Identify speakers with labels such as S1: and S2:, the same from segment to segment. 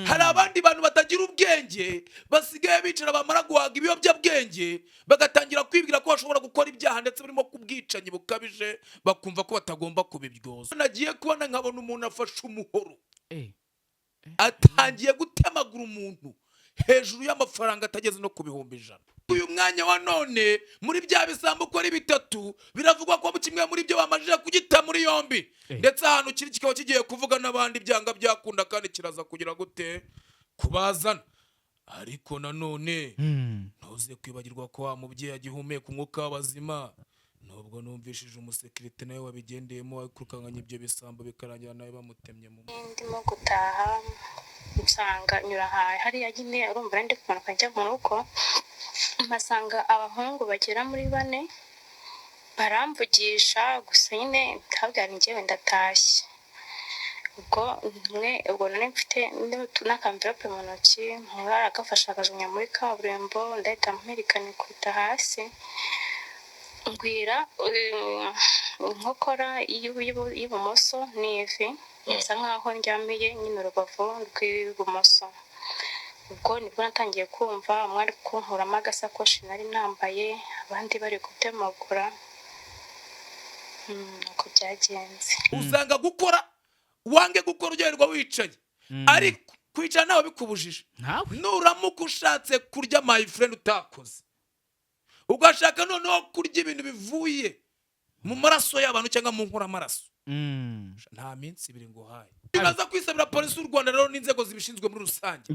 S1: Hari abandi bantu batagira ubwenge basigaye bicara, bamara guhaga ibiyobyabwenge bagatangira kwibwira ko bashobora gukora ibyaha, ndetse barimo kubwicanyi bukabije, bakumva ko batagomba kubibyoza. Nagiye kubona nkabona umuntu afashe umuhoro, atangiye gutemagura umuntu hejuru y'amafaranga atageze no ku 100,000. Uyu mwanya wa none, muri bya bisambo uko ari bitatu, biravugwa ko kimwe muri byo bamajije kugita muri yombi, ndetse ahantu kiri kikaba kigiye kuvuga n'abandi byanga byakunda, kandi kiraza kugira gute kubazana. Ariko nanone ntuze kwibagirwa ko wa mubyeyi agihumeka umwuka w'abazima, nubwo numvishije umusekirite nawe wabigendeyemo wakurukanganya ibyo bisambo, bikarangira nawe bamutemye mu
S2: Ndimo gutaha nsanga nyura hariya nyine, urumva ndi kumanuka njya mu rugo, mpasanga abahungu bagera muri bane baramvugisha gusa nyine, ndababwira nti njyewe ndatashye. Ubwo umwe, ubwo nari mfite n'akamvirope mu ntoki, umwe aragafashe akajugunya muri kaburimbo, ndahita mpirika nikubita hasi, ngwira inkokora y'ibumoso n'ivi, bisa nkaho ndyamiye nyine urubavu rw'ibumoso. Ubwo nibwo natangiye kumva umwe ari kunkuramo agasakoshi nari nambaye, abandi bari gutemagura. Uko byagenze.
S1: Usanga gukora wange gukora uryoherwa wicaye, ariko kwicara ntawe bikubujije.
S3: Ntawe.
S1: Nuramuka ushatse kurya, my friend, utakoze, ugashaka noneho kurya ibintu bivuye mu maraso y'abantu cyangwa mu nkoramaraso, nta minsi 2 nguhaye. Uraza kwisabira polisi y'u Rwanda rero n'inzego zibishinzwe muri rusange,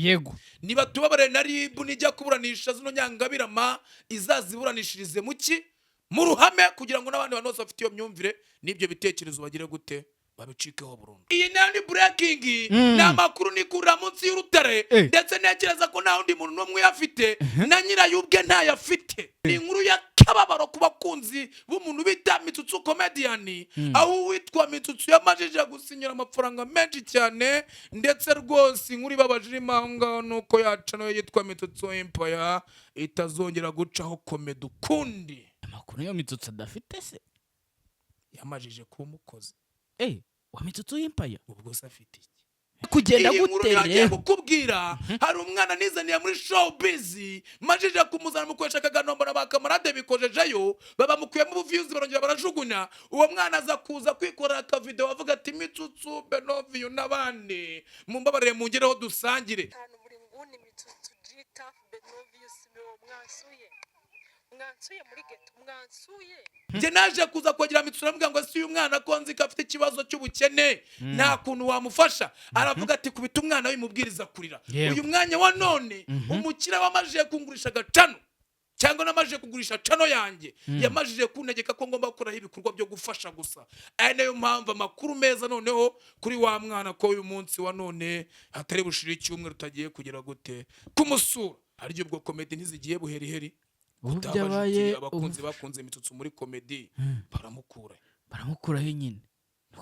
S1: niba tubabarire na RIB nijya kuburanisha zino nyangabirama, izaziburanishirize mu ki? Mu ruhame, kugira ngo n'abandi bantu bose bafite iyo myumvire n'ibyo bitekerezo bagire gute? Babicikeho burundu. Iyi nayo ni breaking, ni amakuru nikurira munsi y'urutare, ndetse ntekereza ko nta wundi muntu n'umwe uyafite, na nyirayo ubwe ntayafite. Ni inkuru y'akababaro ku bakunzi b'umuntu bita Mitsutsu Comedian, aho uwitwa Mitsutsu yamajije gusinyira amafaranga menshi cyane. Ndetse rwose inkuru ibabaje irimo aho ngaho ni uko yaca nayo yitwa Mitsutsu Empire itazongera gucaho comedy ukundi.
S3: Amakuru yo Mitsutsu adafite se?
S1: Yamajije kuba umukozi.
S3: Wa Mitsutsu y'Empire.
S1: Ubwo se afite iki?
S3: Kugenda
S1: Iyi nkuru
S3: gute
S1: yagiye
S3: rero?
S1: kukubwira, hari umwana nizaniye muri showbiz, majije kumuzana mukoresha akaganiro, mbona ba kamarade bikojejeyo, baba mukuyemo ubuviyuzi, barongera barajugunya. Uwo mwana aza kuza kwikorera akavideo avuga ati: "Mitsutsu, Benoviyu n'abandi mumbabarire, mungereho dusangire."
S4: Tanu buri nguni, Mitsutsu, Gita, Benovius, mwansuye, mwansuye muri ghetto, mwansuye.
S1: Njye naje kuza kwegera Mitsutsu, aramubwira ngo: "Si uyu mwana ko nzi ko afite ikibazo cy'ubukene, nta kuntu wamufasha?" Aravuga ati: "Kubita umwana wimubwiriza kurira." Uyu mwanya wa none, umukire wamajije kungurisha agacano cyangwa namajije kugurisha channel yanjye, yamajije kuntegeka ko ngomba gukoraho ibikorwa byo gufasha gusa. Ari nayo mpamvu amakuru meza noneho kuri wa mwana, ko uyu munsi wa none hatari bushire icyumweru utagiye kugira gute kumusura. Harya ubwo comedy ntizigiye buheriheri?
S3: Ubu
S1: Utabaje
S3: byabaye
S1: uti abakunzi bakunze Mitsutsu muri comedy baramukura.
S3: Baramukuraho nyine,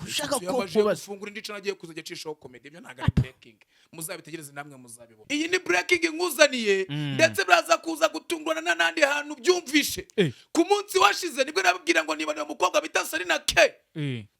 S3: ushaka
S1: Mitsutsu
S3: ko
S1: yamajije
S3: kubaza.
S1: gufungura indi channel, agiye kuzajya acishaho comedy. Ibyo ntabwo ari breaking, muzabitegereze namwe muzabibona. Iyi ni breaking nkuzaniye, ndetse biraza kuza gutungurana n'ahandi hantu byumvishe. Ku munsi washize nibwo nababwira ngo niba niba umukobwa bita Sarina K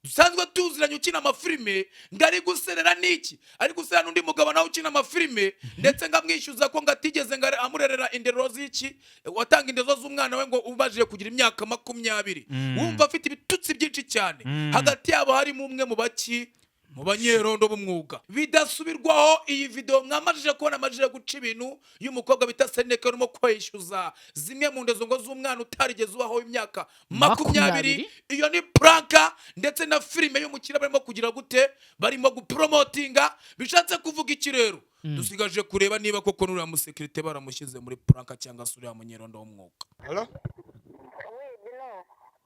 S1: dusanzwe tuziranye ukina amafilime, ngo ari guserera n'iki, ari guserera n'undi mugabo nawe ukina amafilime, ndetse ngo amwishyuza ko ngo atigeze ngo amurerera indero z'iki, watanga indezo z'umwana we ngo ubajije kugira imyaka 20. Wumva afite ibitutsi byinshi cyane. Hagati yabo harimo umwe mu baki, mu banyerondo b'umwuga bidasubirwaho. Iyi video mwamajije kubona amajije guca ibintu y'umukobwa bita Seneke urimo kwishyuza zimwe mu ndezo ngo z'umwana utarigeze ubaho w'imyaka 20.
S3: 20?
S1: Iyo ni prank ndetse na filime y'umukire barimo kugira gute, barimo gupromotinga. Bishatse kuvuga iki rero? Dusigaje kureba niba koko n'uriya musekirite baramushyize muri prank cyangwa se uriya munyerondo w'umwuga. Hello?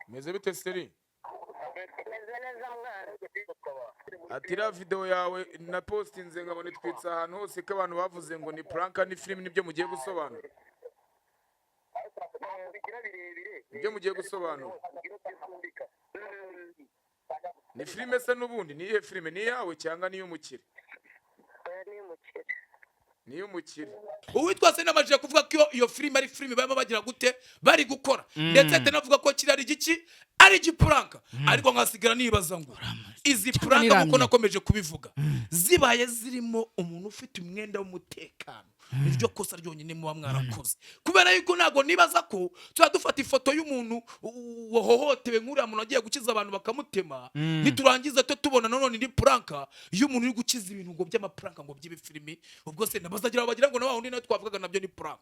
S1: Meze bite, Seri?
S4: Meze neza, mwana.
S1: Ati iriya video yawe na postinze nkabona itwitse ahantu hose, ko abantu bavuze ngo ni prank, ni filime, nibyo mugiye gusobanura? Nibyo mugiye gusobanura? Ni filime se n'ubundi? Ni iyihe filime? Ni iyawe cyangwa ni iy'umukire?
S4: Oya, ni umukire.
S1: Ni iy'umukire. Uwitwa se namajije kuvuga ko iyo filime ari filime barimo bagira gute, bari gukora, ndetse ahita anavuga ko kiriya ari igiki, Ari igiprank, ariko nkasigara nibaza ngo izi prank, nkuko
S3: niramye.
S1: nakomeje kubivuga, zibaye zirimo umuntu ufite umwenda w'umutekano, niryo kosa ryonyine muba mwarakoze, kubera yuko ntabwo nibaza ko tuba dufata ifoto y'umuntu wahohotewe nk'uriya muntu agiye gukiza abantu bakamutema, niturangiza to tubona nanone indi prank y'umuntu uri gukiza ibintu ngo by'amaprank, ngo by'ibifilimi. Ubwo se nabazagira bagira ngo na wa wundi nawe twavugaga nabyo ni prank.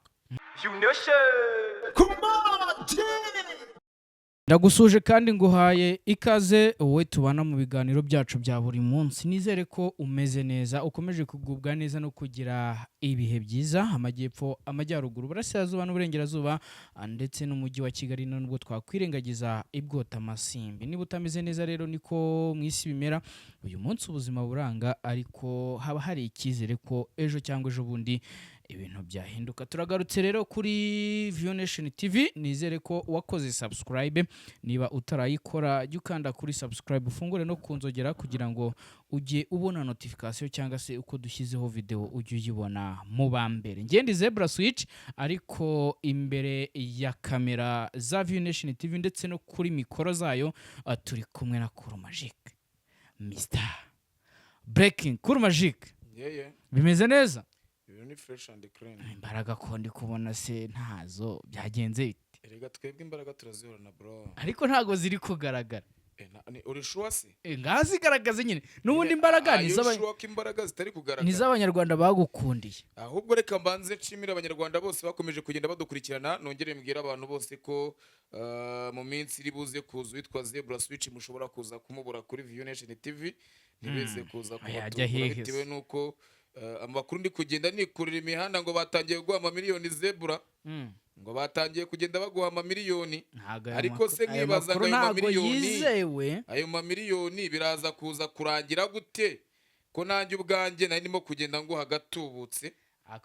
S5: Kumaji.
S3: Ndagusuje kandi nguhaye ikaze, wowe tubana mu biganiro byacu bya buri munsi. Nizere ko umeze neza, ukomeje kugubwa neza no kugira ibihe byiza. Amajyepfo, amajyaruguru, uburasirazuba n'uburengerazuba, ndetse n'umujyi wa Kigali, nubwo twakwirengagiza ibwota amasimbi. Niba utameze neza rero, niko mu isi bimera. Uyu munsi ubuzima buranga, ariko haba hari icyizere ko ejo cyangwa ejo bundi ibintu byahinduka. Turagarutse rero kuri View Nation TV. Nizere ko wakoze subscribe. Niba utarayikora, jya ukanda kuri subscribe, ufungure no ku nzogera kugira ngo ujye ubona notification, cyangwa se uko dushyizeho video ujye uyibona mu ba mbere. Ngende Zebra Switch, ariko imbere ya kamera za View Nation TV ndetse no kuri mikoro zayo, turi kumwe na Kuru Magic, Mr Breaking. Kuru Magic, bimeze neza?
S1: Ibintu ni fresh and clean.
S3: Imbaraga ko ndi kubona se ntazo, byagenze bite?
S1: Erega twebwe imbaraga turazihorana, bro.
S3: Ariko ntago ziri kugaragara.
S1: Uri sure se?
S3: Ngaho zigaragaze nyine. N'ubundi imbaraga ni
S1: Are you sure ko imbaraga zitari kugaragara?
S3: Ni iz'Abanyarwanda bagukundiye.
S1: Ahubwo reka mbanze nshimire Abanyarwanda bose bakomeje kugenda badukurikirana, nongere mbwire abantu bose ko mu minsi iri buze kuza witwa Zebra Switch mushobora kuza kumubura kuri View Nation TV, ntibize kuza
S3: Yajya
S1: kubatungura
S3: hehe se?
S1: bitewe n'uko amakuru ndi kugenda nikurira imihanda ngo batangiye guha amamiliyoni Zebra, ngo batangiye kugenda baguha amamiliyoni.
S3: Ntabwo ayo
S1: Ariko se
S3: ayo
S1: nkibaza ngo
S3: makuru
S1: ayo
S3: ntabwo
S1: mamiliyoni,
S3: yizewe.
S1: ayo mamiliyoni biraza kuza kurangira gute, ko nanjye ubwanjye nari ndimo kugenda nguha agatubutse?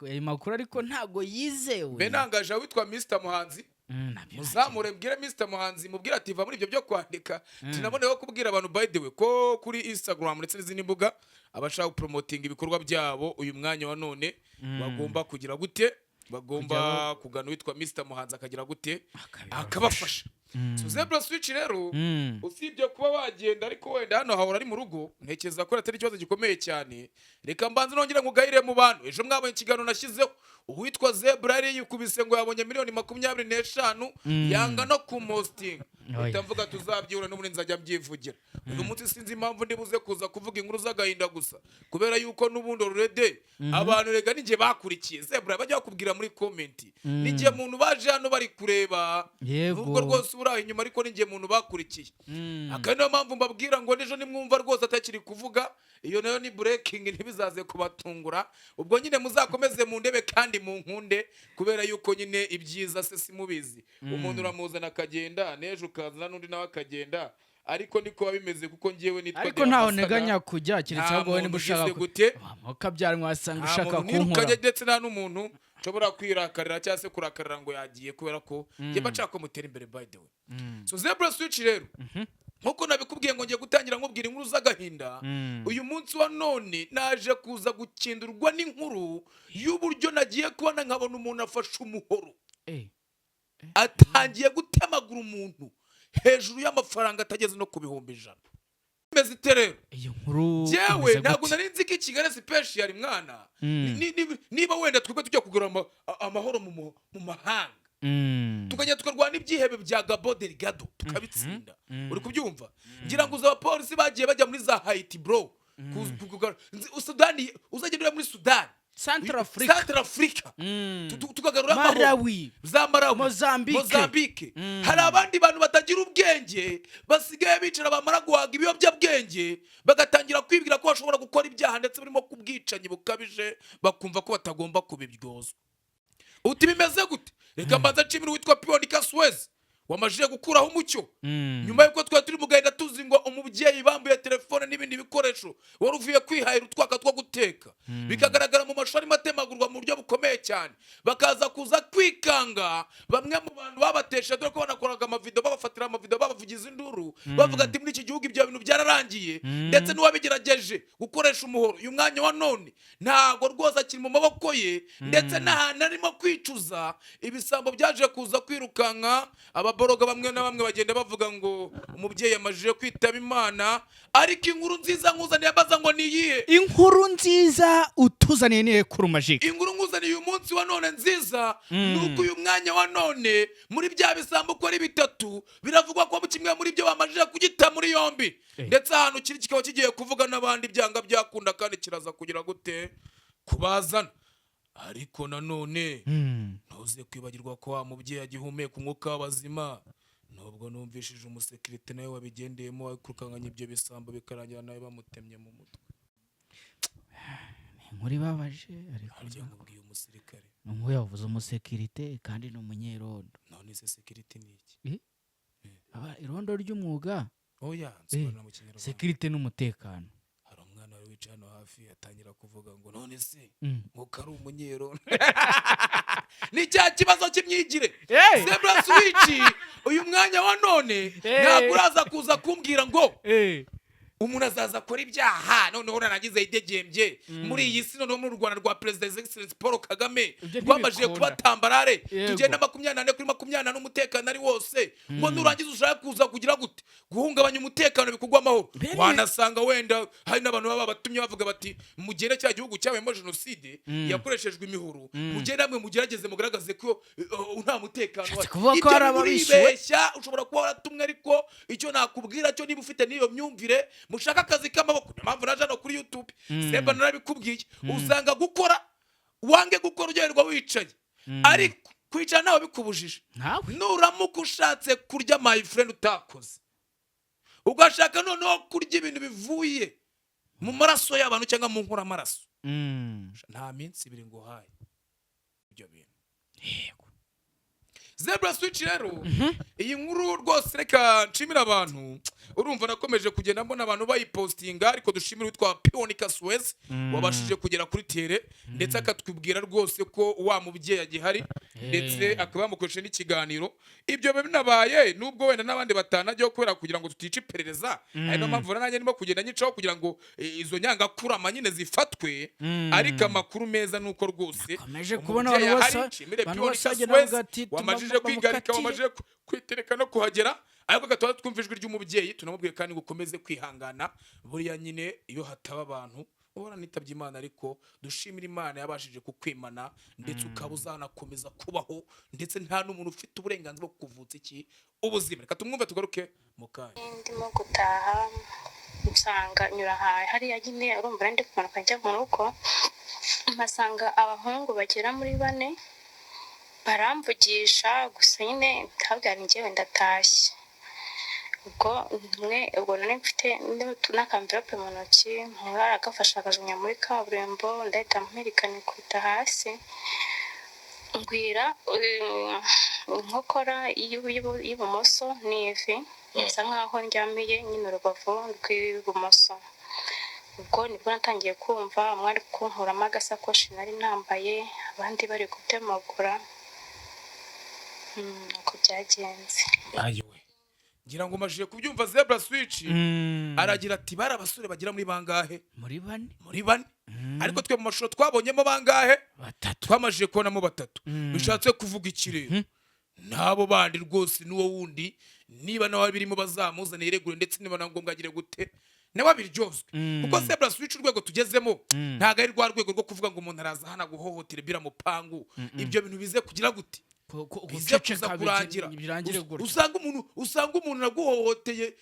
S3: Ayo makuru ariko ntabwo yizewe.
S1: Mbe nangaje witwa Mr Muhanzi.
S3: Nabyo.
S1: Muzamure mbwire Mr Muhanzi, mubwire ati va muri ibyo byo kwandika. Tunaboneyeho kubwira abantu, by the way, ko kuri Instagram ndetse n'izindi mbuga, abashaka gupromotinga ibikorwa byabo uyu mwanya wa none bagomba kugira gute? Bagomba kugana uwitwa Mr Muhanzi, akagira gute?
S3: Akabibafasha.
S1: Akabafasha. So Zebra Switch rero, usibye kuba wagenda, ariko wenda hano hahora ari mu rugo, ntekereza ko atari ikibazo gikomeye cyane. Reka mbanze nongere ngugayire mu bantu. Ejo mwabonye ikiganiro nashyizeho, uwitwa Zebra yari yikubise ngo yabonye miliyoni 25, yanga no kumostinga.
S3: Oya.
S1: Mpita mvuga tuzabyihura, n'ubundi nzajya mbyivugira. Uyu munsi sinzi impamvu ndibuze kuza kuvuga inkuru z'agahinda gusa, kubera yuko n'ubundi already abantu rega n'igihe bakurikiye Zebra bajya bakubwira muri comment, n'igihe muntu baje hano bari kureba, nubwo rwose uri aho inyuma, ariko n'igihe muntu bakurikiye. Akaba niyo mpamvu mbabwira ngo n'ejo nimwumva rwose atakiri kuvuga, iyo nayo ni breaking, ntibizaze kubatungura. Ubwo nyine muzakomeze mu ndebe kandi mu nkunde, kubera yuko nyine ibyiza se simubizi? Umuntu uramuzana akagenda, n'ejo ukazana n'undi nawe akagenda, ariko niko biba bimeze, kuko ngewe nitwa
S3: Ariko
S1: The
S3: ntaho
S1: Ambassador.
S3: nteganya kujya, keretse
S1: Nta
S3: ahubwo wowe niba
S1: muntu
S3: ushaka
S1: ugize gute?
S3: Mukabyara mwasanga
S1: Nta
S3: ushaka
S1: muntu nirukanye,
S3: kunkura.
S1: ndetse nta n'umuntu nshobora kwirakarira cyangwa se kurakarira ngo yagiye, kubera ko njye mba nshaka ko mutera imbere, by the way. So Zebra Switch rero, nkuko nabikubwiye ngo ngiye gutangira nkubwira inkuru z'agahinda, uyu munsi wa none naje kuza gukindurwa n'inkuru y'uburyo nagiye kubona nkabona umuntu afashe umuhoro, atangiye gutemagura umuntu hejuru y'amafaranga atageze no ku 100,000. Imeze ite rero?
S3: Iyo nkuru
S1: Jewe
S3: imeze
S1: ntabwo
S3: gute?
S1: nari nzi ko i Kigali special, mwana. Niba wenda twebwe tujya kugura amahoro mu mahanga, tukajya tukarwana ibyihebe bya Gabo Delgado tukabitsinda, uri kubyumva? Ngira ngo uzi abapolisi bagiye bajya muri za Haiti, bro. Sudani, uzagenda ujya muri Sudani,
S3: Central Africa.
S1: Central Africa, tukagarura amahoro.
S3: Malawi.
S1: Za Malawi.
S3: Mozambique.
S1: Mozambique. Hari abandi bantu batagira ubwenge basigaye bicara, bamara guhaga ibiyobyabwenge bagatangira kwibwira ko bashobora gukora ibyaha, ndetse birimo kubwicanyi bukabije, bakumva ko batagomba kubiryozwa. Uti bimeze gute? Reka mbanza nshimire uwitwa Piyoni Kaswezi wamajije gukuraho umucyo, nyuma y'uko twari turi mu gahinda tuzi ngo umubyeyi bambuye telefone n'ibindi bikoresho, wari uvuye kwihahira utwaka two guteka, bikagaragara mu mashuri arimo atemagurwa mu buryo bukomeye. cyane, bakaza kuza kwikanga bamwe mu bantu babatesha, dore ko banakoraga amavido, babafatira amavido, babavugiza induru, bavuga ati: "Muri iki gihugu ibyo bintu byararangiye." Ndetse n'uwabigerageje gukoresha umuhoro, uyu mwanya wa none ntabwo rwose akiri mu maboko ye, ndetse n'ahantu arimo kwicuza. Ibisambo byaje kuza kwirukanka, ababoroga bamwe na bamwe bagenda bavuga ngo umubyeyi amajije kwitaba Imana. Ariko inkuru nziza nkuzaniye, abaza ngo ni iyihe?
S3: Inkuru nziza utuzaniye niyo kuri Majike?
S1: Inkuru nkuzaniye uyu munsi wa none nziza ni uko uyu mwanya wa none muri bya bisambo uko ari bitatu, biravugwa ko kimwe muri byo bamajije kugita muri yombi, ndetse ahantu kiri kikaba kigiye kuvuga n'abandi byanga byakunda, kandi kiraza kugira gute kubazana. Ariko nanone ntuze kwibagirwa ko wa mubyeyi agihumeka umwuka w'abazima, nubwo numvishije umusekirite nawe wabigendeyemo wirukankanya ibyo bisambo, bikarangira nawe bamutemye mu mutwe.
S3: Inkuru ibabaje, ariko
S1: Harya nkubwiye umusirikare?
S3: Ni yavuze umusekirite kandi ni umunyerondo.
S1: None se sekirite ni iki?
S3: Aba irondo ry'umwuga.
S1: Oya, nsobanura mu Kinyarwanda.
S3: Sekirite n'umutekano.
S1: Hari umwana wari wicaye hano hafi, atangira kuvuga ngo: "None se ngo kari umunyerondo?" Ni cya kibazo cy'imyigire. Zebra Switch, uyu mwanya wa none ntabwo uraza kuza kumbwira ngo umuntu azaza akora ibyaha, noneho narangiza yidegembye muri iyi si. Noneho muri Rwanda rwa Perezida His Excellency Paul Kagame
S3: Ibyo
S1: rwamajije
S3: ntibikunda.
S1: kuba tambarare, tugenda 24 kuri 24, umutekano ari wose, ngo nurangiza ushaka kuza kugira gute? Guhungabanya umutekano, bikugwa amahoro. Wanasanga wenda hari n'abantu baba batumye bavuga bati: "Mugende cya gihugu cyabayemo jenoside yakoreshejwe imihoro, mugende namwe mugerageze mugaragaze ko nta mutekano
S3: Ushatse
S1: uhari."
S3: kuvuga ko
S1: Ibyo
S3: hari
S1: bintu
S3: ababishyuwe?
S1: uribeshya, ushobora kuba waratumwe, ariko icyo nakubwira cyo, niba ufite n'iyo myumvire, mushaka akazi k'amaboko. Niyo mpamvu naje hano kuri YouTube. Semba narabikubwiye, usanga gukora wange gukora ugererwa wicaye, ariko kwicara ntawe bikubujije.
S3: Ntawe.
S1: Nuramuka ushatse kurya, my friend, utakoze, ugashaka noneho kurya ibintu bivuye mu maraso y'abantu cyangwa mu nkoramaraso, nta minsi 2 nguhaye ibyo bintu. Zebra Switch rero, iyi nkuru rwose reka nshimire abantu. Urumva nakomeje kugenda mbona abantu bayipostinga, ariko dushimire witwa Pionika Suez wabashije kugera kuri terrain, ndetse akatubwira rwose ko wa mubyeyi agihari, ndetse akaba yamukoresheje n'ikiganiro. Ibyo biba binabaye, nubwo wenda n'abandi batanajyaho kubera kugira ngo tutica iperereza. Ari niyo mpamvu nanjye ndimo kugenda nyicaho kugira ngo izo nyangakurama nyine zifatwe. Ariko amakuru meza ni uko rwose
S3: Nakomeje kubona
S1: umubyeyi
S3: abantu
S1: ahari.
S3: bose
S1: Nshimire
S3: abantu
S1: Pionika
S3: bose bagenda
S1: Suez
S3: bavuga ati,
S1: wamajije kwigarika,
S3: bamukatire.
S1: wamajije kwitereka no kuhagera, ariko gatuba twumva ijwi ry'umubyeyi. Tunamubwiye kandi ngo ukomeze kwihangana. Buriya nyine iyo hataba abantu uhora nitabye Imana, ariko dushimira Imana yabashije kukwimana, ndetse ukaba uzanakomeza kubaho, ndetse nta n'umuntu ufite uburenganzira bwo kukuvutsa iki ubuzima. Reka tumwumve, tugaruke mu kanya.
S2: Ndimo gutaha nsanga nyura hariya nyine, urumva nari ndi kumanuka njya mu rugo, mpasanga abahungu bagera muri bane, baramvugisha gusa nyine ndababwira nti: "Njyewe ndatashye." Ubwo umwe, ubwo nari mfite n'akamvirope mu ntoki, umwe aragafashe akajugunya muri kaburimbo, ndahita mpirika nikubita hasi, ngwira inkokora y'ibumoso n'ivi, bisa nkaho ndyamiye nyine urubavu rw'ibumoso. Ubwo nibwo natangiye kumva umwe ari kunkuramo agasakoshi nari nambaye, abandi bari gutemagura. Uko byagenze.
S1: Ayiwe, ngira ngo majije kubyumva. Zebra Switch aragira ati: "Bari abasore bagera muri bangahe?"
S3: Muri bane.
S1: Muri bane, ariko twe mu mashusho twabonyemo bangahe?
S3: Batatu.
S1: Twamajije kubonamo batatu. Bishatse kuvuga iki rero? N'abo bandi rwose n'uwo wundi, niba nawe birimo, bazamuzane yiregure, ndetse niba na ngombwa agire gute, nawe abiryozwe. Kuko Zebra Switch, urwego tugezemo ntabwo ari rwa rwego rwo kuvuga ngo umuntu araza hano guhohotera biramupangu. Ibyo bintu bize kugira gute? Bize kuza
S3: Guceceka
S1: kurangira.
S3: Birangire gutyo.
S1: Usanga umuntu aguhohoteye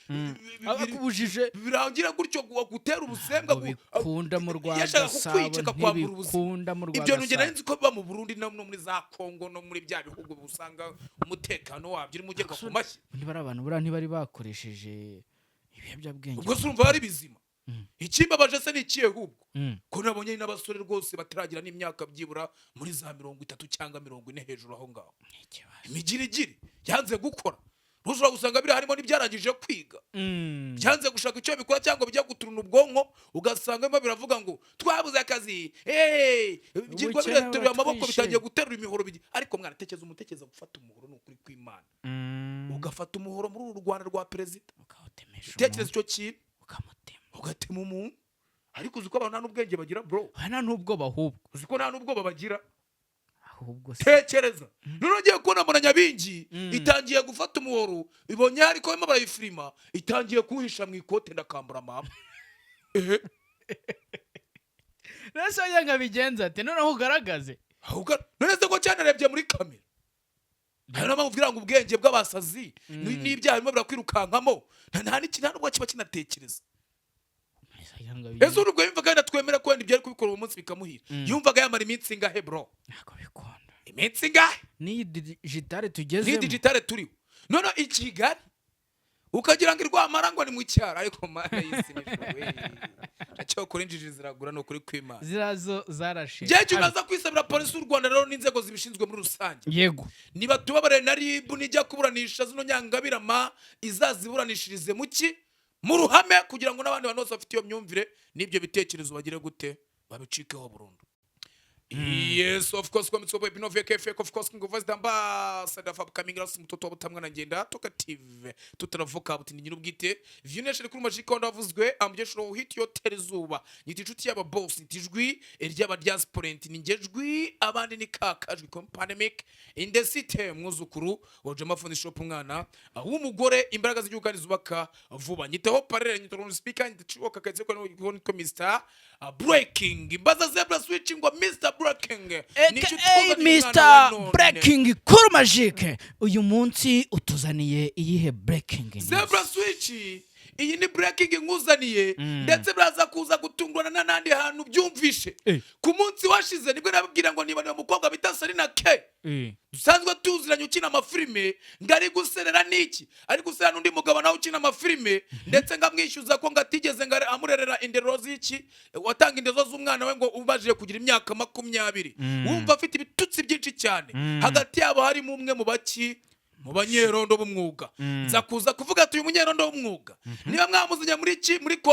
S3: Akubujije.
S1: birangira gutyo, gutera ubusembwa.
S3: Ngo bikunda mu Rwanda
S1: Yashaka
S3: Gasabo.
S1: kukwica, akakwambura ubuzima.
S3: Ntibikunda mu Rwanda
S1: Ibyo nugera
S3: Gasabo.
S1: nzi ko biba mu Burundi no muri za Kongo no muri bya bihugu usanga umutekano wabyo urimo ugerwa ku mashyi.
S3: Niba ari abantu buriya ntibari bakoresheje ibiyobyabwenge.
S1: Ubwo se urumva ari bizima? Ikimbabaje se ni ikihe ahubwo? Ko nabonye n'abasore rwose bataragira n'imyaka byibura muri za 30 cyangwa 40 hejuru aho ngaho.
S3: Ni ikibazo.
S1: Imigirigiri yanze gukora. Ushobora gusanga biriya harimo n'ibyarangije kwiga, byanze gushaka icyo bikora cyangwa bijya guturuna ubwonko, ugasanga birimo biravuga ngo twabuze akazi, byirwa
S3: Ubukene
S1: birateruye amaboko,
S3: buratwishe.
S1: bitangiye guterura imihoro ariko mwana, tekereza umutekereza gufata umuhoro, ni ukuri kw'Imana, ugafata umuhoro muri uru Rwanda rwa perezida.
S3: Ukawutemesha
S1: Tekereza
S3: umuntu,
S1: icyo kintu.
S3: ukamutema.
S1: Ugatema umuntu. Ariko uzi ko abantu nta n'ubwenge bagira, bro?
S3: Nta n'ubwoba ahubwo.
S1: Uzi ko nta n'ubwoba bagira?
S3: Ahubwo se
S1: Tekereza none ugiye kubona mbona Nyabingi itangiye gufata umuhoro, ibonye ariko barimo barayifirima, itangiye kuwuhisha mu ikote, ndakambura mama, ehe.
S3: Nese wagira ngo abigenze ate noneho ugaragaze?
S1: Ahubwo none se ko cyanarebye muri kamera? Hari n'ampamvu ugira ngo ubwenge bw'abasazi n'ibyaha birimo birakwirukankamo, nta n'iki, nta n'ubwo kiba kinatekereza.
S3: Nese wagira ngo
S1: Ese
S3: abigenze
S1: urubwo yumvaga wenda, twemera ko wenda ibyo ari kubikora uwo munsi bikamuhira, yumvaga yamara iminsi ingahe, bro?
S3: Ntabwo bikunda.
S1: Iminsi ingahe?
S3: N'iyi digitale
S1: Ni
S3: tugezemo.
S1: Digitale turiho none i Kigali, ukagira ngo irwamara ngo ni mu cyaro, ariko mana y'isi n'ijuru we, cyokora injiji ziragura, ni ukuri kw'Imana.
S3: Ziriya zo zarashe.
S1: Njyewe icyo naza kwisabira polisi y'u Rwanda rero n'inzego zibishinzwe muri rusange,
S3: Yego.
S1: niba tubabarire na RIB, nijya kuburanisha zino nyangabirama izaziburanishirize mu ki? Mu ruhame, kugira ngo n'abandi bantu bose bafite iyo myumvire n'ibyo bitekerezo bagire gute? Babicikeho burundu. Yes, of course, kwa mitsobo Bino VKF, of course, King of Voice, ambassador of upcoming ras mtoto wa butamwa na ngenda talkative tutaravuka buti ni nyirubwite View Nation kuri majiko ndavuzwe amujeshuro hit yo terezuba nyiti inshuti y'aba boss, nyiti ijwi ry'aba diaspora, ni ngejwi abandi ni kakajwi pandemic in the city, mwuzukuru wa Jama Phone Shop, umwana w'umugore, imbaraga z'igihugu kandi zubaka vuba, nyitaho parere, nyitaho speaker, nyitaho kakaze ko ko Mr Breaking mbaza zebra switching wa Mr Breaking. Nicyo
S3: Aka
S1: tuzaniye umwana wa
S3: Mr
S1: none.
S3: Breaking kuri Magic, uyu munsi utuzaniye iyihe breaking news?
S1: Zebra switch, iyi ni breaking nkuzaniye, ndetse biraza kuza gutungurana n'ahandi hantu byumvishe. Ku munsi washize nibwo nababwira ngo niba niba umukobwa bita Sarina K dusanzwe tuziranye ukina amafilime, ngo ari guserera n'iki, ari guserera n'undi mugabo nawe ukina amafilime, ndetse ngamwishyuza ko ngo atigeze ngo amurerera indero z'iki, watanga indezo z'umwana we ngo ubajije kugira imyaka 20. Wumva afite ibitutsi byinshi cyane. Hagati yabo harimo umwe mu baki, mu banyerondo b'umwuga. Nza kuza kuvuga ati uyu munyerondo w'umwuga niba mwamuzanye muri iki, muri ko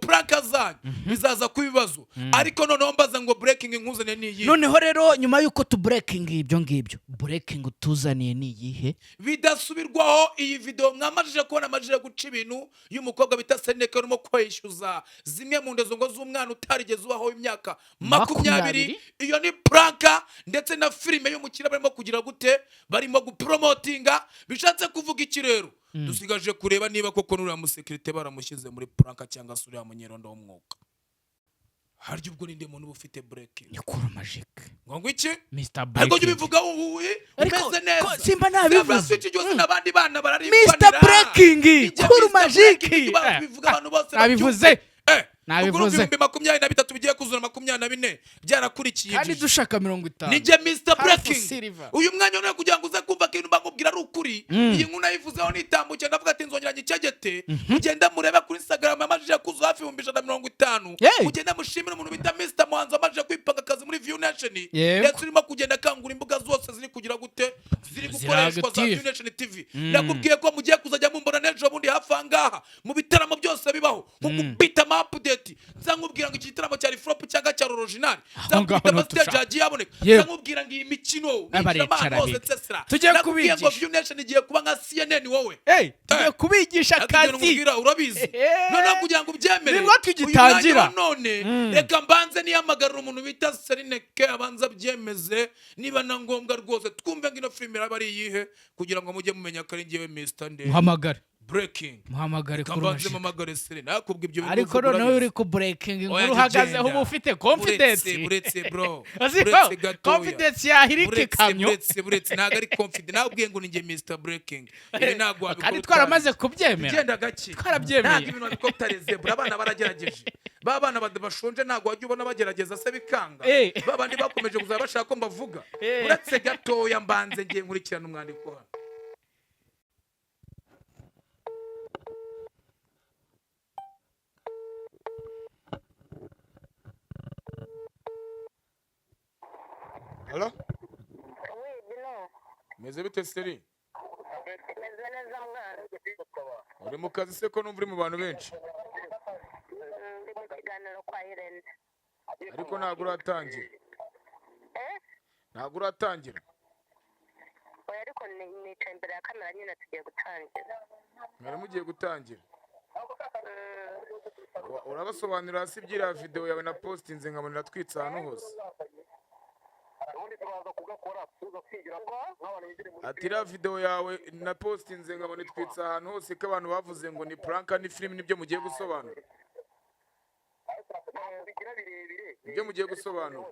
S1: prank zanyu, bizaza ku ibibazo. Ariko noneho mbaza ngo breaking nkuzane ni iyi.
S3: Noneho rero nyuma y'uko tu breaking ibyo ngibyo, breaking utuzaniye ni iyihe?
S1: Bidasubirwaho, iyi video mwamajije kubona, amajije guca ibintu, y'umukobwa bita Seneke urimo kwishyuza zimwe mu ndezo ngo z'umwana utarigeze ubaho imyaka 20.
S3: 20.
S1: Iyo ni prank ndetse na filime y'umukire barimo kugira gute? Barimo gupromotinga. Bishatse kuvuga iki rero? Dusigaje kureba niba koko n'uriya musekirite baramushyize muri prank cyangwa se uriya munyerondo w'umwuga. Harya ubwo ninde muntu uba ufite breaking?
S3: Ni kuri Magic.
S1: Ngo iki?
S3: Mr
S1: Ariko jya
S3: Breaking.
S1: ubivuga wowe
S3: Ariko
S1: umeze neza.
S3: simba nabivuze.
S1: Zebra Switch byose n'abandi bana bararifanira.
S3: Mr Breaking,
S1: Ijya
S3: kuri
S1: Mr.
S3: Magic.
S1: Breaking, jya ubivuga abantu bose
S3: Nabivuze.
S1: babyumve.
S3: Nabivuze.
S1: Ubwo urumva 23,000 bigiye kuzura 24 byarakurikiye
S3: Kandi
S1: injiji.
S3: dushaka 50.
S1: Nijye Mr
S3: Hafi
S1: Breaking.
S3: silver.
S1: Uyu mwanya none kugira ngo uze kumva ko ibintu mbakubwira ari ukuri, iyi nkuru nayivuzeho nitambuke, ndavuga ati nzongera nyicegete. Mugende murebe kuri Instagram, yamajije kuzuza hafi 150,000.
S3: Hey.
S1: Mugende mushimire umuntu bita Mr Muhanzi wamajije kwipanga akazi muri View Nation, ndetse urimo kugenda akangura imbuga zose ziri kugira gute? Ziri gukoreshwa za
S3: Active.
S1: View Nation TV. Nakubwiye ko mugiye kuzajya mumbona n'ejo bundi hafi aha ngaha mu bitaramo byose bibaho, nko kubita ama update, nza nkubwira ngo iki gitaramo cyari flop cyangwa cyari original, nza
S3: Aho ngaho
S1: nkubita
S3: niho
S1: ama stage
S3: dushaka.
S1: yagiye aboneka,
S3: Yewe.
S1: nza nkubwira ngo iyi mikino
S3: Abaricara
S1: ninjiramo ahantu hose,
S3: biga.
S1: etc.
S3: Tugiye
S1: Nakubwiye ngo
S3: kubigisha.
S1: View Nation igiye kuba nka CNN wowe.
S3: Hey, tugiye kubigisha
S1: Ariko ibyo
S3: akazi.
S1: nkubwira urabizi.
S3: Ehe.
S1: Noneho kugira ngo ubyemere,
S3: Nibwo tugitangira.
S1: uyu mwanya wa none, reka mbanze niyamagarira umuntu bita Selineke, abanza abyemeze niba na ngombwa rwose, twumve ngo ino filime iraba ari iyihe, kugira ngo mujye mumenya ko ari njyewe Mr Nde
S3: Muhamagare.
S1: Breaking.
S3: Muhamagare
S1: Reka
S3: kuri
S1: mbanze
S3: Magic.
S1: mpamagare Selene nakubwa ibyo bintu
S3: Ariko
S1: uvuga
S3: noneho
S1: urabizi.
S3: uri ku breaking
S1: Oya,
S3: inkuru
S1: jya
S3: uhagazeho
S1: ugenda.
S3: uba ufite confidence.
S1: Buretse, buretse bro.
S3: Uzi ko
S1: Buretse gatoya.
S3: confidence yahirika
S1: Buretse,
S3: ikamyo.
S1: buretse, buretse, ntabwo ari confidence. Nabwiye ngo ni njye Mr Breaking, ibi ntabwo wabikora
S3: Kandi twaramaze
S1: utabizi.
S3: kubyemera.
S1: Genda gake.
S3: Twarabyemeye.
S1: Ntabwo ibintu wabikora utarezebura. Abana baragerageje, ba bana bashonje, ntabwo wajya ubona bagerageza se bikanga? Ba bandi bakomeje kuzaba bashaka ko mbavuga. Uretse gatoya mbanze ngiye nkurikirana umwandiko hano. Halo? Meze bite, Seri?
S2: Meze neza.
S1: Uri mu kazi se, ko numva uri mu bantu benshi?
S5: Ndi mu kiganiro kwa Irene.
S1: Ariko ntabwo uratangira?
S5: Eh?
S1: Ntabwo uratangira?
S5: Oya, ariko nicaye imbere ya kamera nyine, tugiye gutangira.
S1: Mwari mugiye gutangira. Urabasobanurira hasi iby'iriya videwo yawe na postinze, nkabona iratwitse ahantu hose.
S5: Ngo?
S1: Ati iriya videwo yawe na postinze, nkabona itwitse ahantu hose, ko abantu bavuze ngo ni prank, ni filime, nibyo mugiye gusobanura? Nibyo mugiye gusobanura?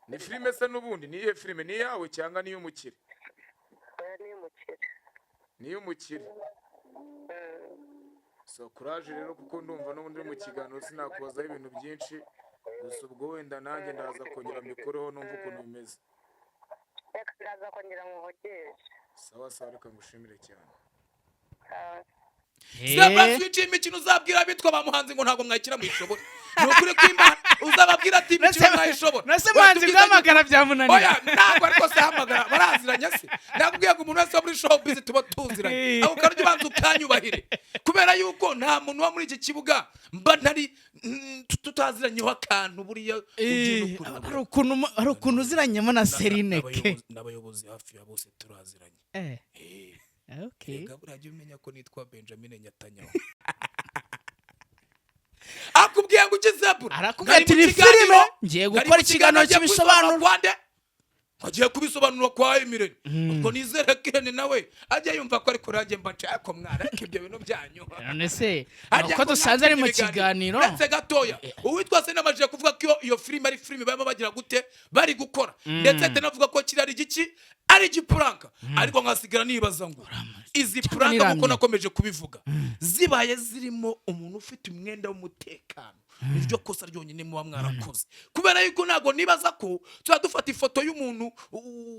S1: Ni filime se n'ubundi? Ni iyihe filime? Ni iyawe cyangwa ni iy'umukire?
S5: Oya, ni iy'umukire.
S1: Ni iy'umukire. So courage rero, kuko ndumva n'ubundi uri mu kiganiro, sinakubazaho ibintu byinshi. Gusa ubwo wenda nanjye ndaza kongera mbikoreho, numva ukuntu bimeze.
S5: Reka ndaza kongera muvugishe.
S1: Sawa sawa, reka ngushimire cyane.
S5: Sawa.
S1: Zebra, switch imikino. Uzabwira abitwa ba muhanzi ngo ntabwo mwayikina muyishobora. Ni ukuri kw'Imana, uzababwira ati imikino mwayishobora.
S3: Nase
S1: Oya,
S3: muhanzi
S1: tubwizanye.
S3: guhamagara byamunaniye.
S1: Oya, ntabwo, ariko se hamagara, baraziranye se? Nakubwiye ngo umuntu wese wo muri showbiz tuba tuziranye. Ako kantu ujya ubanza ukanyubahire, kubera yuko nta muntu wo muri iki kibuga mba ntari tutaziranyeho akantu. Buriya ugiye no kureba.
S3: Hari ukuntu uziranyemo na Serineke.
S1: N'abayobozi hafi ya bose turaziranye. Rega buriya jya umenya ko nitwa Benjamin Netanyahu. Akubwiye ngo ukize bro.
S3: Arakubwira ati, "Ni filime, ngiye gukora ikiganiro cy'ibisobanuro."
S1: Agiye kubisobanura kwa Emirene. Ubwo nizere ko Irene nawe ajya yumva ko, ariko nanjye mba nshaka mwana, ariko ibyo bintu byanyu.
S3: None se
S1: Harya
S3: uko
S1: ko
S3: dusanze ari mu
S1: mwakina
S3: kiganiro?
S1: Uretse gatoya, uwitwa se namajije kuvuga ko iyo filime ari filime barimo bagira gute, bari gukora, ndetse atanavuga ko kiri ari igiki, ari igiprank. Ariko nkasigara nibaza ngo izi
S3: Cyangwa
S1: prank, kuko
S3: niramye.
S1: nakomeje kubivuga, zibaye zirimo umuntu ufite umwenda w'umutekano, niryo kosa ryonyine muba mwarakoze, kubera yuko ntabwo nibaza ko tuba dufata ifoto y'umuntu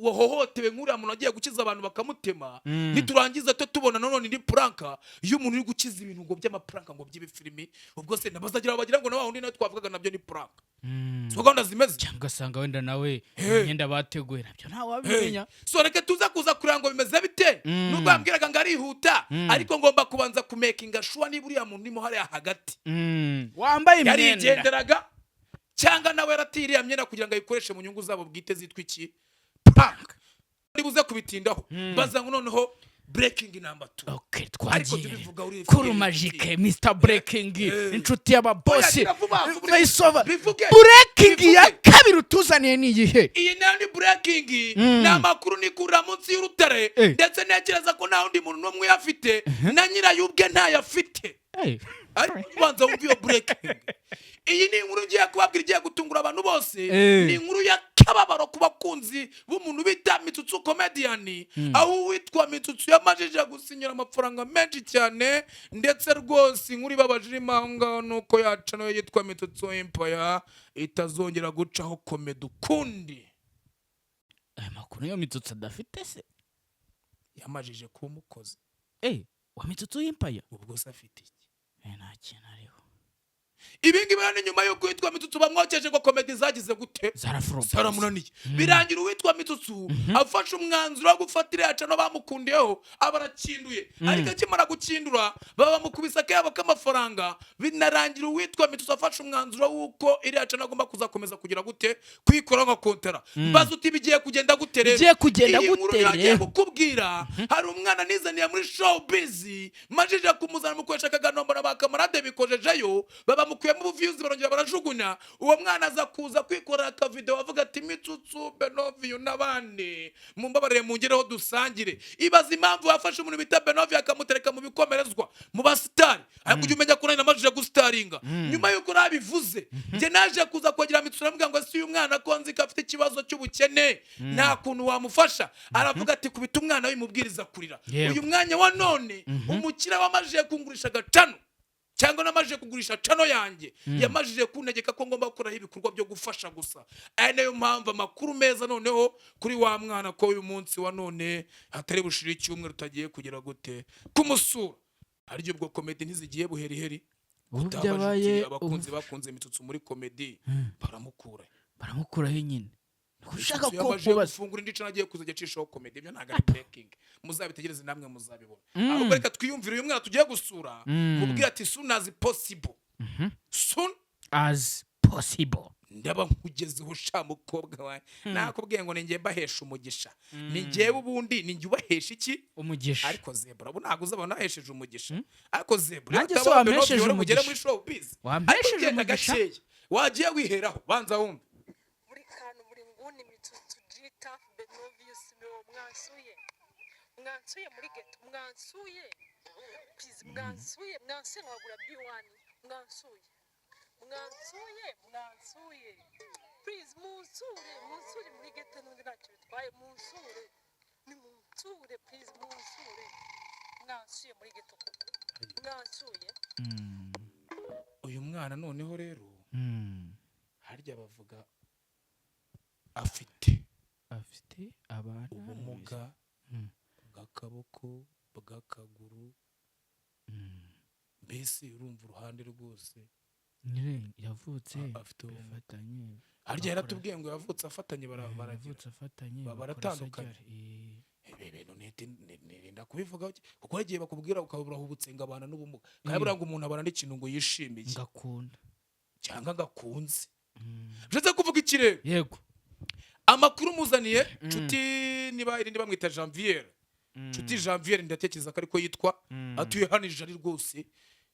S1: wahohotewe nk'uriya muntu agiye gukiza abantu bakamutema, niturangiza to tubona nanone indi prank y'umuntu uri gukiza ibintu ngo by'amaprank, ngo by'ibifilimi. Ubwo se nabazagira bagira ngo na wa wundi nawe twavugaga nabyo ni prank? Siko gahunda zimeze.
S3: Cyangwa ugasanga wenda nawe
S1: Hey.
S3: imyenda bateguye, nabyo ntawabimenya.
S1: So reka tuza kuza kureba ngo bimeze bite. Nubwo yambwiraga ngo arihuta, ariko ngomba kubanza kumakinga sure niba uriya muntu urimo hariya hagati
S3: Wambaye imyenda
S1: yarigenderaga, cyangwa nawe yaratiye iriya myenda kugira ngo ayikoreshe mu nyungu zabo bwite zitwa iki, prank. Nibuze kubitindaho, baza ngo noneho breaking number 2.
S3: Okay.
S1: Ariko
S3: Twagiye
S1: tubivuga uri
S3: kuri Majike, Mr Breaking, inshuti y'ababosi.
S1: Oya, vuba, vuba.
S3: Voice-over.
S1: Bivuge.
S3: Breaking ya
S1: Bivuge.
S3: kabiri utuzaniye ni iyihe?
S1: Iyi nayo ni breaking, ni amakuru nikurira munsi y'urutare. Ndetse ntekereza ko nta wundi muntu n'umwe uyafite, na nyirayo ubwe ntayafite. Ariko ubanza wumva iyo breaking. Iyi ni inkuru ngiye kubabwira igiye gutungura abantu bose. Ni inkuru y'akababaro ku bakunzi b'umuntu bita Mitsutsu Comedian, aho uwitwa Mitsutsu yamajije gusinyira amafaranga menshi cyane. Ndetse rwose inkuru ibabaje irimo aho ngaho ni uko yaca nayo yitwa Mitsutsu Empire itazongera gucaho comedy ukundi.
S3: Aya makuru yo Mitsutsu adafite se?
S1: Yamajije kuba umukozi.
S3: Wa Mitsutsu Empire?
S1: Ubwo se afite iki?
S3: Nta kintu ariho.
S1: Ibi ngibi rero ni nyuma y'uko uwitwa Mitsutsu bamwokeje ngo comedy zagize gute?
S3: Zaraflop.
S1: Zaramunaniye. Birangira uwitwa Mitsutsu afashe umwanzuro wo gufata iriya channel bamukundiyeho, aba arakinduye. Ariko akimara gukindura, baba bamukubise akayabo k'amafaranga. Binarangira uwitwa Mitsutsu afashe umwanzuro w'uko iriya channel agomba kuzakomeza kugira gute, kuyikora nka kontara. Mbaza uti bigiye kugenda gute rero?
S3: Bigiye kugenda
S1: Iyi nkuru
S3: gute
S1: yagiye
S3: rero?
S1: kukubwira, hari umwana nizaniye muri showbiz, majije kumuzana mukoresha akaganiro, mbona ba kamarade bikojejeyo, baba mukuyemo ubuviews, barongera barajugunya. Uwo mwana aza kuza kwikorera akavideo avuga ati: "Mitsutsu, Benoviyu n'abandi, mumbabarire mungereho dusangire." Ibaza impamvu yafashe umuntu bita Benoviyu akamutereka mu bikomerezwa, mu basitari. Ariko ujya umenya ko nanjye namajije gusitaringa. Nyuma y'uko nabivuze, njye naje kuza kwegera Mitsutsu, aramubwira ngo: "Si uyu mwana ko nzi ko afite ikibazo cy'ubukene, nta kuntu wamufasha?" Aravuga ati: "Kubita umwana wimubwiriza kurira." Uyu mwanya wa none, umukire wamajije kungurisha agachannel, cyangwa namajije kugurisha channel yanjye, yamajije kuntegeka ko ngomba gukoraho ibikorwa byo gufasha gusa. Ari nayo mpamvu amakuru meza noneho kuri wa mwana, ko uyu munsi wa none hatari bushire icyumweru utagiye kugira gute, kumusura. Harya ubwo comedy ntizigiye buheriheri?
S3: Ubu
S1: Utabajije
S3: byabaye
S1: uti abakunzi bakunze Mitsutsu muri comedy baramukura.
S3: Baramukuraho nyine. Ushaka ko
S1: Yamaze
S3: kubaza.
S1: gufungura indi channel, agiye kuzajya acishaho comedy. Ibyo ntabwo ari breaking, muzabitegereze namwe muzabibona. Ahubwo reka twiyumvire uyu mwana tugiye gusura, mubwire ati soon as possible, soon
S3: as possible.
S1: Ndaba nkugezeho sha mukobwa wanjye. Nakubwiye ngo ninjye mbahesha umugisha, ni njyewe ubundi, ni njye ubahesha iki?
S3: Umugisha.
S1: Ariko Zebra, ubu ntabwo uzabona nahesheje umugisha, ariko Zebra,
S3: Nanjye se
S1: utaba
S3: wampesheje
S1: Benovio ugere
S3: umugisha?
S1: muri showbiz.
S3: Wampesheje
S1: Ariko ugenda
S3: umugisha?
S1: gakeya, wagiye wiheraho, banza wumve.
S4: Buri kantu, buri nguni, Mitsutsu G Taff Benovius Simeo, mwansuye, mwansuye muri ghetto, mwansuye please, mwansuye, mwansuye nkagura B1, mwansuye, mwansuye, mwansuye please, munsure, munsure muri ghetto, n'undi ntacyo bitwaye, munsure, ni munsure please, munsure, mwansuye muri ghetto, mwansuye.
S1: Uyu mwana noneho rero, harya bavuga afite
S3: Afite abana
S1: ubumuga bw'akaboko, bw'akaguru, mbese urumva uruhande rwose.
S3: Nyine yavutse
S1: Afite ubumuga.
S3: bifatanye.
S1: Harya yaratubwiye ngo yavutse afatanye, baragira
S3: Yavutse afatanye, bakora
S1: baratandukanye.
S3: surgery.
S1: Ibi bintu nirinda kubivuga, kuko hari igihe bakubwira ukabura ubutse ngo abana n'ubumuga, kandi buriya ngo umuntu abana n'ikintu ngo yishimiye
S3: Ngakunda.
S1: cyangwa ngakunze. Bishatse kuvuga iki rero?
S3: Yego.
S1: Amakuru muzaniye nshuti, niba irindi bamwita Janvier, nshuti Janvier, ndatekereza ko ariko yitwa, atuye hano Ijari. Rwose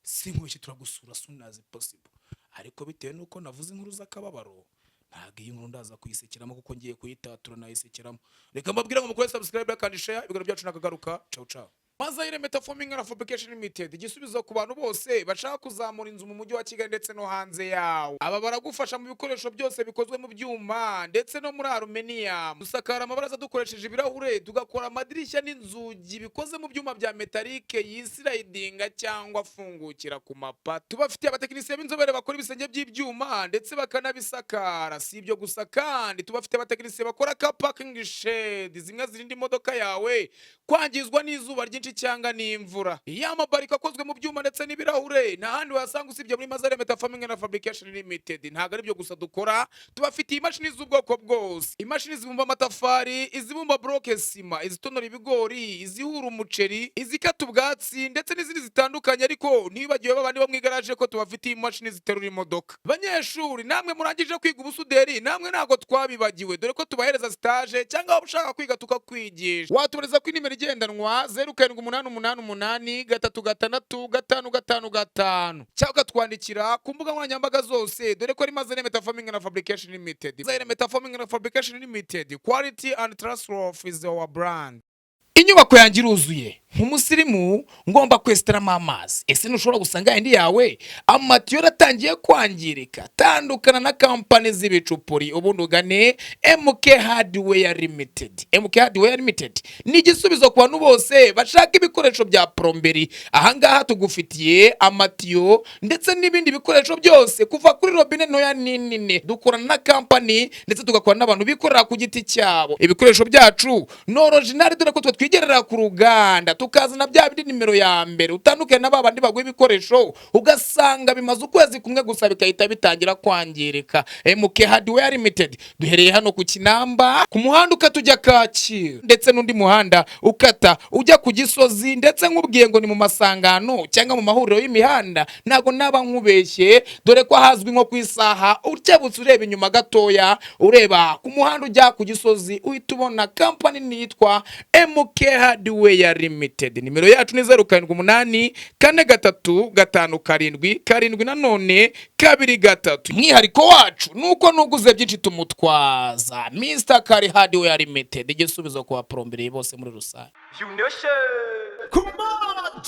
S1: sinkubeshye, turagusura soon as possible, ariko bitewe n'uko navuze inkuru z'akababaro, ntabwo iyi nkuru ndaza kuyisekeramo, kuko ngiye kuyitatura nayisekeramo. Reka mbabwire ngo mukore subscribe kandi share ibiganiro byacu. Nakagaruka, ciao ciao. Mazayire Metaforming and Fabrication Limited, igisubizo ku bantu bose bashaka kuzamura inzu mu mujyi wa Kigali ndetse no hanze yawo. Aba baragufasha mu bikoresho byose bikozwe mu byuma ndetse no muri aluminium. Dusakara amabaraza dukoresheje ibirahure, tugakora amadirishya n'inzugi bikoze mu byuma bya metalike yislidinga cyangwa afungukira ku mapa. Tubafitiye abatekinisiye b'inzobere bakora ibisenge by'ibyuma ndetse bakanabisakara. Si ibyo gusa kandi, tubafitiye abatekinisiye bakora car parking shed, zimwe zirinda imodoka yawe kwangizwa n'izuba ryinshi cyangwa n'imvura. Iyo amabariko akozwe mu byuma ndetse n'ibirahure, nta handi wayasanga usibye muri Mazare Metafarming and Fabrication Limited. Ntabwo ari byo gusa dukora, tubafitiye imashini z'ubwoko bwose: imashini zibumba amatafari, izibumba bloc ciment, izitonora ibigori, izihura umuceri, izikata ubwatsi ndetse n'izindi zitandukanye. Ariko ntibagiwe babandi bo mu igaraje ko tubafitiye imashini ziterura imodoka. Banyeshuri namwe murangije kwiga ubusuderi, namwe ntabwo twabibagiwe, dore ko tubahereza stage, cyangwa waba ushaka kwiga tukakwigisha. Watubariza kuri nimero igendanwa 0788883655 cyangwa ukatwandikira ku mbuga nkoranyambaga zose, dore ko ari Mazane Metafarming and Fabrication Limited. Mazane Metafarming and Fabrication Limited, quality and trustworthy is our brand. Inyubako yanjye iruzuye, nk'umusirimu ngomba kwesitaramo amazi. Ese ntushobora gusanga indi yawe amatiyo yaratangiye kwangirika? Tandukana na kampani z'ibicupuri, ubundi ugane MK Hardware Limited. MK Hardware Limited ni igisubizo ku bantu bose bashaka ibikoresho bya plomberie. Ahangaha tugufitiye amatiyo ndetse n'ibindi bikoresho byose, kuva kuri robine ntoya n'inini. Dukorana na kampani ndetse tugakorana n'abantu bikorera ku giti cyabo. Ibikoresho byacu ni original, dore ko twe twigerera ku ruganda, tukazana bya bindi nimero ya mbere. Utandukanye na ba bandi baguha ibikoresho ugasanga bimaze ukwezi kumwe gusa bigahita bitangira kwangirika. MK Hardware Limited duhereye hano ku Kinamba, ku muhanda ukata ujya Kacyiru ndetse n'undi muhanda ukata ujya ku Gisozi. Ndetse nkubwiye ngo ni mu masangano cyangwa mu mahuriro y'imihanda, ntabwo naba nkubeshye, dore ko ahazwi nko ku isaha, ukebutse ureba inyuma gatoya, ureba ku muhanda ujya ku Gisozi, uhita ubona kampani nitwa MK Hardware Limited. Nimero yacu ni 0784357723. Umwihariko wacu ni uko nuguze byinshi tumutwaza. Mr Kari Hardware Limited, igisubizo ku baplombier bose muri rusange.
S6: Come on,